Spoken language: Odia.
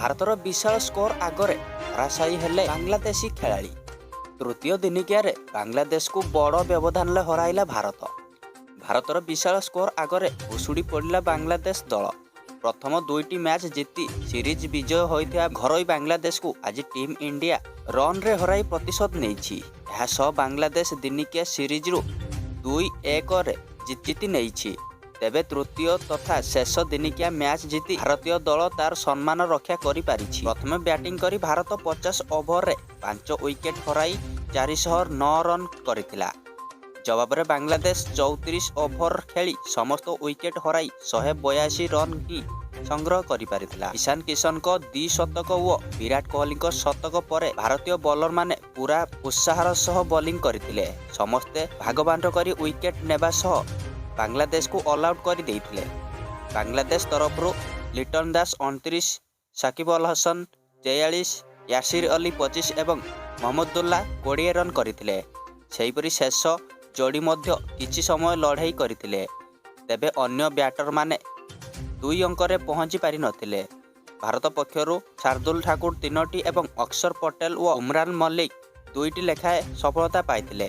ଭାରତର ବିଶାଳ ସ୍କୋର ଆଗରେ ଧରାଶାୟୀ ହେଲେ ବାଂଲାଦେଶୀ ଖେଳାଳି। ତୃତୀୟ ଦିନିକିଆରେ ବାଂଲାଦେଶକୁ ବଡ଼ ବ୍ୟବଧାନରେ ହରାଇଲା ଭାରତ। ଭାରତର ବିଶାଳ ସ୍କୋର ଆଗରେ ଭୁଶୁଡ଼ି ପଡ଼ିଲା ବାଂଲାଦେଶ ଦଳ। ପ୍ରଥମ ଦୁଇଟି ମ୍ୟାଚ୍ ଜିତି ସିରିଜ୍ ବିଜୟ ହୋଇଥିବା ଘରୋଇ ବାଂଲାଦେଶକୁ ଆଜି ଟିମ୍ ଇଣ୍ଡିଆ ରନ୍ରେ ହରାଇ ପ୍ରତିଶୋଧ ନେଇଛି। ଏହା ସହ ବାଂଲାଦେଶ ଦିନିକିଆ ସିରିଜ୍ରୁ 2-1ରେ ଜିତି ନେଇଛି। ତେବେ ତୃତୀୟ ତଥା ଶେଷ ଦିନିକିଆ ମ୍ୟାଚ୍ ଜିତି ଭାରତୀୟ ଦଳ ତାର ସମ୍ମାନ ରକ୍ଷା କରିପାରିଛି। ପ୍ରଥମେ ବ୍ୟାଟିଂ କରି ଭାରତ 50 ଓଭରରେ 5 ୱିକେଟ୍ ହରାଇ 409 ରନ୍ କରିଥିଲା। ଜବାବରେ ବାଂଲାଦେଶ 34 ଓଭର ଖେଳି ସମସ୍ତ ୱିକେଟ୍ ହରାଇ 182 ରନ୍ ହିଁ ସଂଗ୍ରହ କରିପାରିଥିଲା। ଇଶାନ କିଶନଙ୍କ ଦ୍ୱିଶତକ ଓ ବିରାଟ କୋହଲିଙ୍କ ଶତକ ପରେ ଭାରତୀୟ ବୋଲରମାନେ ପୂରା ଉତ୍ସାହର ସହ ବୋଲିଂ କରିଥିଲେ। ସମସ୍ତେ ଭାଗବାଣ୍ଟ କରି ୱିକେଟ୍ ନେବା ସହ ବାଂଲାଦେଶକୁ ଅଲଆଉଟ୍ କରି ଦେଇଥିଲେ। ବାଂଲାଦେଶ ତରଫରୁ ଲିଟନ ଦାସ 29, ସାକିବ ଅଲ ହସନ 43, ୟାସିର ଅଲି 25 ଏବଂ ମହମ୍ମଦୁଲ୍ଲା 20 ରନ୍ କରିଥିଲେ। ସେହିପରି ଶେଷ ଯୋଡ଼ି ମଧ୍ୟ କିଛି ସମୟ ଲଢ଼େଇ କରିଥିଲେ। ତେବେ ଅନ୍ୟ ବ୍ୟାଟରମାନେ ଦୁଇ ଅଙ୍କରେ ପହଞ୍ଚି ପାରିନଥିଲେ। ଭାରତ ପକ୍ଷରୁ ଶାର୍ଦ୍ଦୁଲ ଠାକୁର ତିନୋଟି ଏବଂ ଅକ୍ଷର ପଟେଲ ଓ ଉମରାନ ମଲ୍ଲିକ ଦୁଇଟି ଲେଖାଏଁ ସଫଳତା ପାଇଥିଲେ।